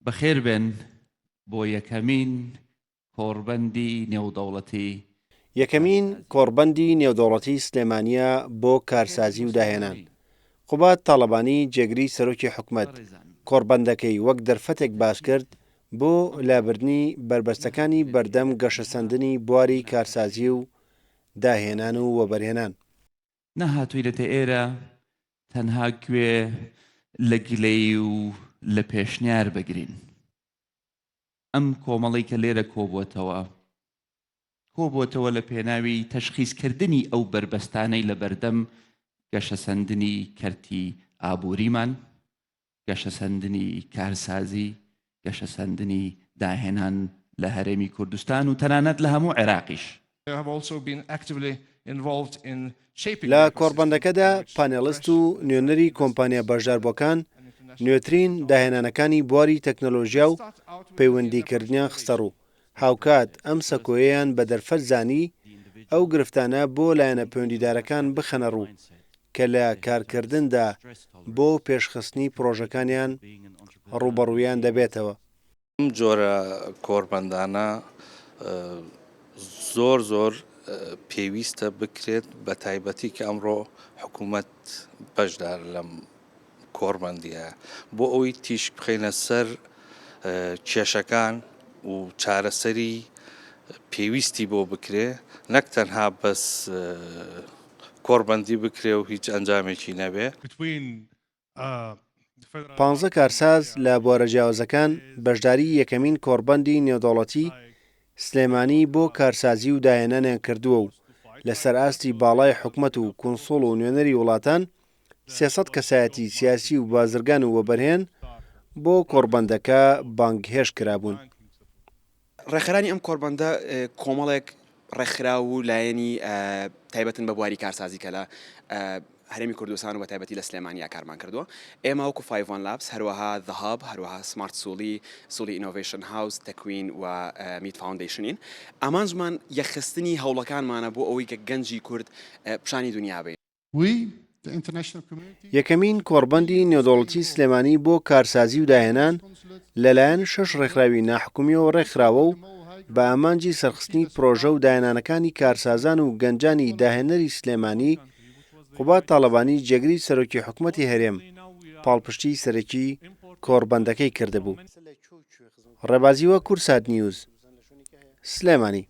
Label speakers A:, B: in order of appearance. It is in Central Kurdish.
A: بەخێربێن بۆ یەکەمین کۆڕبەندی نێودەوڵەتی
B: یەکەمین کۆڕبەندی نێودەوڵەتی سلێمانییە بۆ کارسازی و داهێنان. قوباد تاڵەبانی جێگری سەرۆکی حکومەت، کۆڕبەندەکەی وەک دەرفەتێک باسکرد بۆ لابردنی بەربەستەکانی بەردەم گەشەسەندنی بواری کارسازی و داهێنان و وەبەرهێنان.
A: نەهاتووینەتە ئێرە تەنها گوێ لە گلەیی و لە پێشنیار بگرین. ئەم کۆمەڵەی کە لێرە کۆبووەتەوە، کۆبووەتەوە لە پێناوی تەشخیسکردنی ئەو بەربەستانەی لە بەردەم گەشەسەندنی کەرتی ئابووریمان، گەشەسەندنی کارسازی، گەشەسەندنی داهێنان لە هەرێمی کوردستان و تەنانەت لە هەموو عێراقیش.
B: لە کۆڕبەندەکەدا پانێڵست و نوێنەری کۆمپانیا بەشداربووەکان نوێترین داهێنانەکانی بواری تەکنەلۆژیا و پەیوەندیکردنیان خستەڕوو، هاوکات ئەم سەکۆیەیان بە دەرفەت زانی ئەو گرفتانە بۆ لایەنە پەیوەندیدارەکان بخەنەڕوو کە لە کارکردندا بۆ پێشخستنی پڕۆژەکانیان ڕووبەڕوویان دەبێتەوە.
C: ئەم جۆرە کۆڕبەندانە زۆر زۆر پێویستە بکرێت بە تایبەتی کە ئەمڕۆ حکوومەت بەشدار لەم کۆڕبەندیە بۆ ئەوەی تیشک بخەینە سەر کێشەکان و چارەسەری پێویستی بۆ بکرێ نەک تەنها بەس کۆڕبەندی بکرێ و هیچ ئەنجامێکی نەبێ.
B: پانزە کارساز لە بوارە جیاوازەکان بەشداری یەکەمین کۆڕبەندی نێودەوڵەتی سلێمانی بۆ کارسازی و داهێنانیان کردووە و لەسەر ئاستی باڵای حکومەت و کونسوڵ و نوێنەری وڵاتان 300 کەسایەتی سیاسی و بازرگان و وەبەرهێن بۆ کۆڕبەندەکە بانگهێشت کرابوون.
D: ڕێکخەرانی ئەم کۆڕبەندە کۆمەڵێک ڕێکخراو و لایەنی تایبەتن بە بواری کارسازی کە لە هەرێمی کوردستان و بە تایبەتی لە سلێمانیا کارمان کردووە. ئێمە وەکو فایڤ وان لابس، هەروەها The Hub، هەروەها سمارت سولی، سولی ئینۆڤەیشن هاوس، تەکوین و میت فاوندەیشنین. ئامانجمان یەکخستنی هەوڵەکانمانە بۆ ئەوەی کە گەنجی کورد پیشانی دونیا بەین.
B: یەکەمین کۆڕبەندی نێودەوڵەتی سلێمانی بۆ کارسازی و داهێنان لەلایەن شەش ڕێکخراوی ناحکومیەوە ڕێکخراوە و بە ئامانجی سەرخستنی پرۆژە و داهێنانەکانی کارسازان و گەنجانی داهێنەری سلێمانی، قوباد تاڵەبانی جێگری سەرۆکی حکومەتی هەرێم پاڵپشتی سەرەکی کۆڕبەندەکەی کردبوو. ڕێبازیوە کوردسات نیوز، سلێمانی.